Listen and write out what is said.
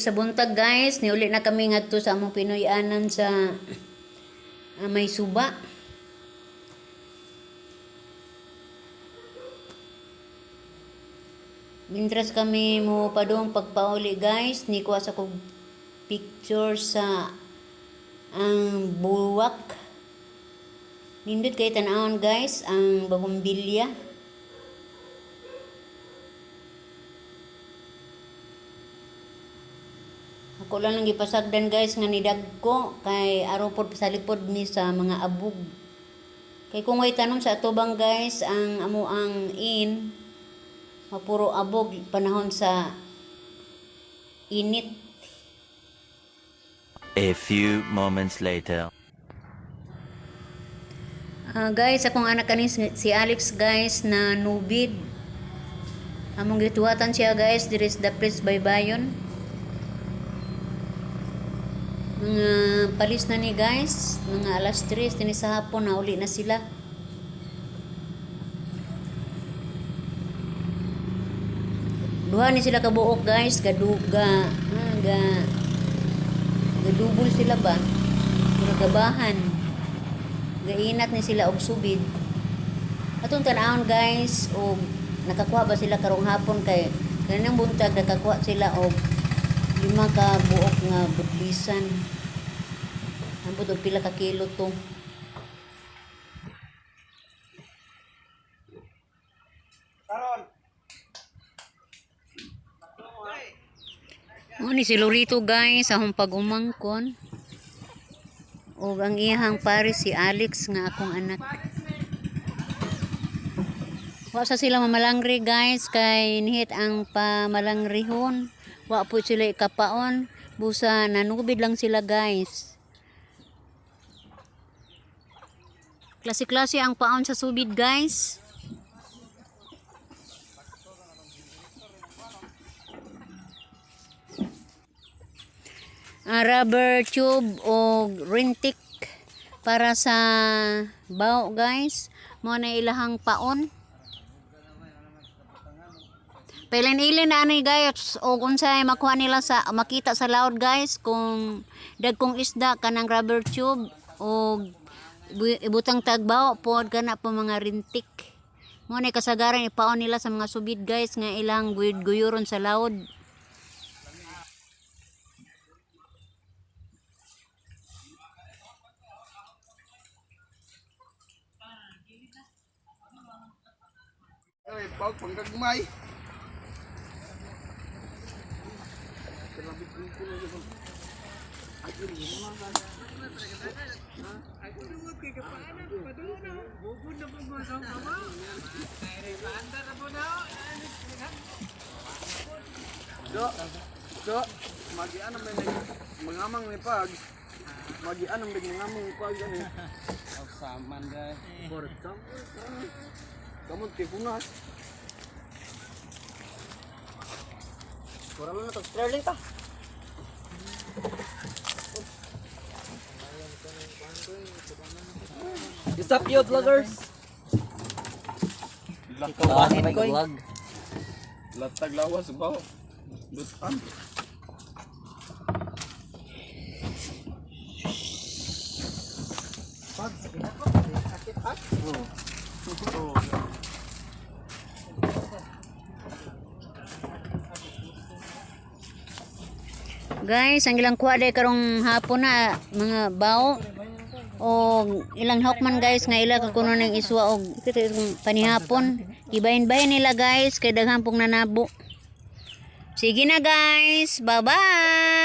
Sa buntag, guys, niuli na kami ngadto sa among Pinoy-anan sa may suba. Mintras kami mo padong pagpauli, guys, ni kuha sa kog picture sa ang buwak. Nindot kay tan-awon, guys, ang bagumbilya. Ako lang lang gipasagdan, guys, nga nidagko kay aron pod pasalipod mi sa mga abog. Kay kung way tanom sa atubang, guys, ang amo ang in mapuro abog panahon sa init. A few moments later. Ah, guys, akong anak kani si Alex, guys, na nubid. Among gituwatan siya, guys, diri sa the place baybayon. Mga palis na ni, guys, mga alas 3 tini sa hapon na uli na sila. Duha ni sila kabuok, guys, gaduga, ga gadubol sila ba? Mura gabahan. Gainat ni sila og subid. Atong tan-awon, guys, og nakakuha ba sila karong hapon kay kaninang buntag nakakuha sila og 5 ka buok nga budlisan. Ambot og pila ka kilo to. Mo ni si Lorito, guys, ahong pag-umangkon. Og ang iyahang pare si Alex nga akong anak. Wa sa sila mamalangri, guys, kay nihit ang pamalangrihon. Wa po sila ikapaon. Busa nanubid lang sila, guys. Klase-klase ang paon sa subid, guys. Ang rubber tube o rintik para sa bao, guys. Mo na ilahang paon. Pailin-ilin na ani, guys, o unsay makuha nila sa makita sa laod, guys, kung dagkong isda kanang rubber tube o ibutang tagbaw pod kana po mga rintik. Mo na kasagaran ipaon nila sa mga subid, guys, nga ilang guyod-guyuron sa laod. Ay, pag panggagmay. Do, do, magian ang may mangamang ni pag. Magian ang may mangamang ni pag ano. Saman dai. Borkam. Kamot kay kunas. Kurang na to sterling ta. What's up, yo vloggers? Lakawanin ko. Vlog. Latag lawas ba? Lutan. Guys, ang ilang kuha day karong hapon na mga bao o ilang hawkman, guys, nga ila kuno ng iswa og panihapon. Ibahin-bahin nila, guys, kay daghan pong nanabo. Sige na, guys, bye-bye.